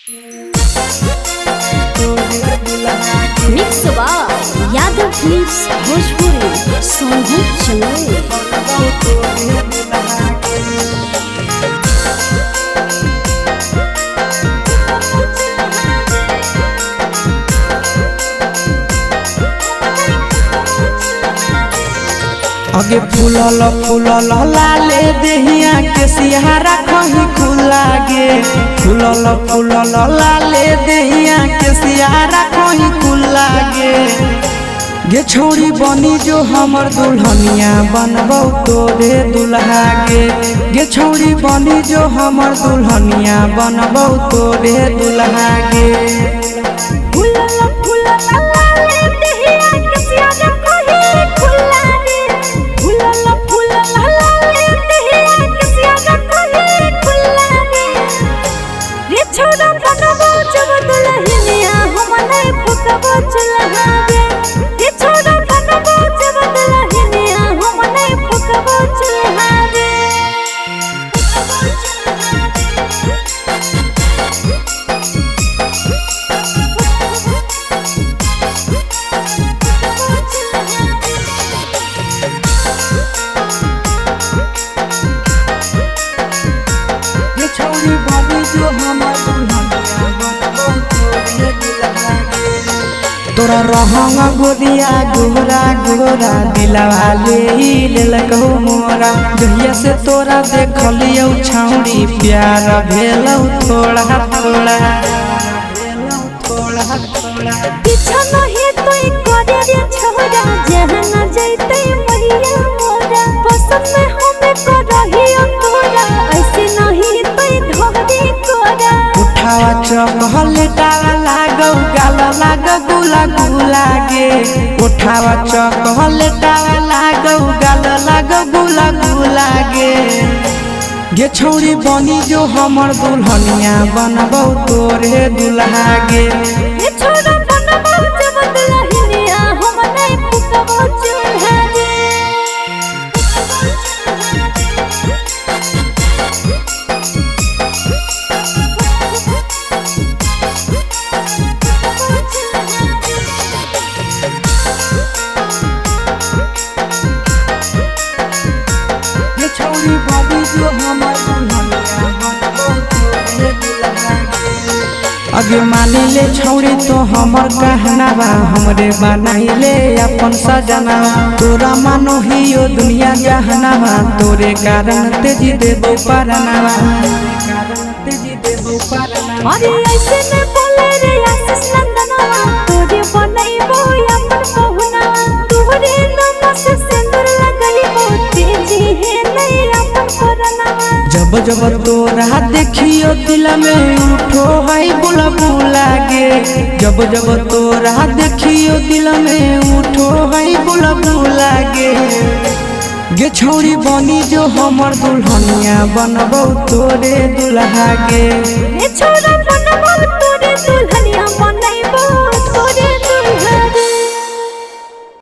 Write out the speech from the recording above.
Mix by Yadav films Bhojpuri Sonbhadra Chamoli. अगे फूलल फूलल लाले देहिया के सिहारा कहीं खुला गे। फूलल फूलल लाले देहिया के सिहारा कहीं खुला गे। गे छोरी बनी जो हमर दुल्हनिया बनबौ तोरे दुल्हा गे। गे छोरी बनी जो हमर दुल्हनिया बनबौ तोरे दुल्हा गे। फूलल फूलल लाले देहिया के सिहारा कहीं खुला गे। फूलल फूलल लाले देहिया के सिहारा कहीं खुला गे। रे छोरा बनबौ जब दुल्हनिया हम नहीं फुकबो चूल्हा गे। रे छोरा बनबौ जब दुल्हनिया हम नहीं फुकबो चूल्हा गे। गे छौरी बनी जो हमर दुल्हनिया बनबौ तोरे दुल्हा गे। तोरा रहंग गोरिया गोरा गोरा दिलवा ले लेलकौ मोरा। जहिया से तोरा देखलियौ छौरी प्यार भेलौ थोड़ा थोड़ा। पीछा नहीं तोय करे रे छोरा जहाँ न जैते मैया मोरा। पसंद में हमें करहियो तोरा ऐसे नहीं तोय धरे कोरा। उठावा चॉकलेटावा लागौ गाल लाग गुला गुला गे। उठावा चॉकलेटावा लागौ गाल लाग गुला गुला गे। गे छौरी बनी जो हमर दुल्हनिया बनबौ तोरे दुल्हा गे। रे छोरा बनबौ जब दुल्हनिया हम नहीं फुकबो चूल्हा गे। गे छौरी बनी जो हमर दुल्हनिया बनबौ तोरे दुल्हा गे। अगे मानी ले छौरी तो हमर कहनावा हमरे बनाइले अपन सजनावा। तोरा मानो हियो दुनिया जहनावा तोरे कारण तेजी देबो परनावा। अरे ऐसे न बोले रे आशीष नंदनवा तोरे बनैबो अपन पहुना। तोरे नाम से सिंदूर लगैबो तेजी है नहीं अपन परनावा। जब जब तोरा देखियो दिल में उठो है बुला बुला गे। जब जब तोरा देखियो दिल में उठो है बुला बुला गे। गे छौरी बनी जो हमर दुल्हनिया बनबौ तोरे दुल्हा गे। रे छोरा बनबौ तोरे दुल्हनिया बनैबो